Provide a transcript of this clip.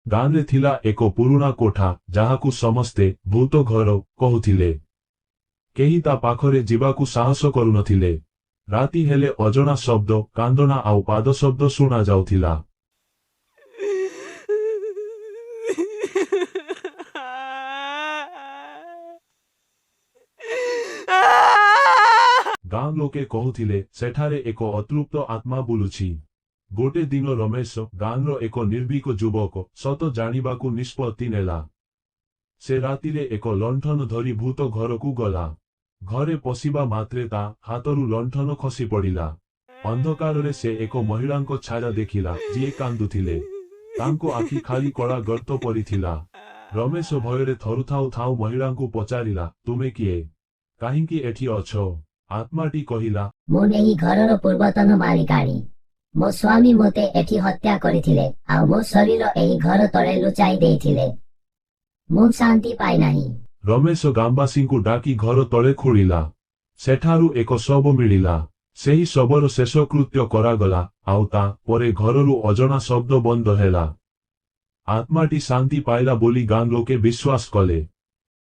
ଗାଁରେ ଥିଲା ଏକ ପୁରୁଣା କୋଠା, ଯାହାକୁ ସମସ୍ତେ ଭୂତ ଘର କହୁଥିଲେ। କେହି ତା ପାଖରେ ଯିବାକୁ ସାହସ କରୁନଥିଲେ। ରାତି ହେଲେ ଅଜଣା ଶବ୍ଦ, କାନ୍ଦଣା ଆଉ ପାଦ ଶବ୍ଦ ଶୁଣାଯାଉଥିଲା। ଗାଁ ଲୋକେ କହୁଥିଲେ, ସେଠାରେ ଏକ ଅତୃପ୍ତ ଆତ୍ମା ବୁଲୁଛି। ଗୋଟେ ଦିନ ରମେଶ, ଗାଁର ଏକ ନିର୍ଭୀକ ଯୁବକ, ସତ ଜାଣିବାକୁ ନିଷ୍ପତ୍ତି ନେଲା। ସେ ରାତିରେ ଏକ ଲଣ୍ଠନ ଧରି ଭୂତ ଘରକୁ ଗଲା। ଘରେ ପଶିବା ମାତ୍ରେ ତା ହାତରୁ ଲଣ୍ଠନ ଖସି ପଡ଼ିଲା। ଅନ୍ଧକାରରେ ସେ ଏକ ମହିଳାଙ୍କ ଛାୟା ଦେଖିଲା, ଯିଏ କାନ୍ଦୁଥିଲେ। ତାଙ୍କ ଆଖି ଖାଲି କଳା ଗର୍ତ୍ତ ପରି ଥିଲା। ରମେଶ ଭୟରେ ଥରୁଥାଉ ଥାଉ ମହିଳାଙ୍କୁ ପଚାରିଲା, ତୁମେ କିଏ? କାହିଁକି ଏଠି ଅଛ? ଆତ୍ମାଟି କହିଲା, ମୁଁ ଏହି ଘରର ପୂର୍ବତନ ମାଲିକାଣୀ। ମୋ ସ୍ୱାମୀ ମୋତେ ଏଠି ହତ୍ୟା କରିଥିଲେ ଆଉ ମୋ ଶରୀର ଏହି ଘର ତଳେ ଲୁଚାଇ ଦେଇଥିଲେ। ମୁଁ ଶାନ୍ତି ପାଇନାହିଁ। ରମେଶ ଗ୍ରାମବାସୀଙ୍କୁ ଡାକି ଘର ତଳେ ଖୋଳିଲା। ସେଠାରୁ ଏକ ଶବ ମିଳିଲା। ସେହି ଶବର ଶେଷକୃତ୍ୟ କରାଗଲା ଆଉ ତା ପରେ ଘରରୁ ଅଜଣା ଶବ୍ଦ ବନ୍ଦ ହେଲା। ଆତ୍ମାଟି ଶାନ୍ତି ପାଇଲା ବୋଲି ଗାଁ ଲୋକେ ବିଶ୍ୱାସ କଲେ।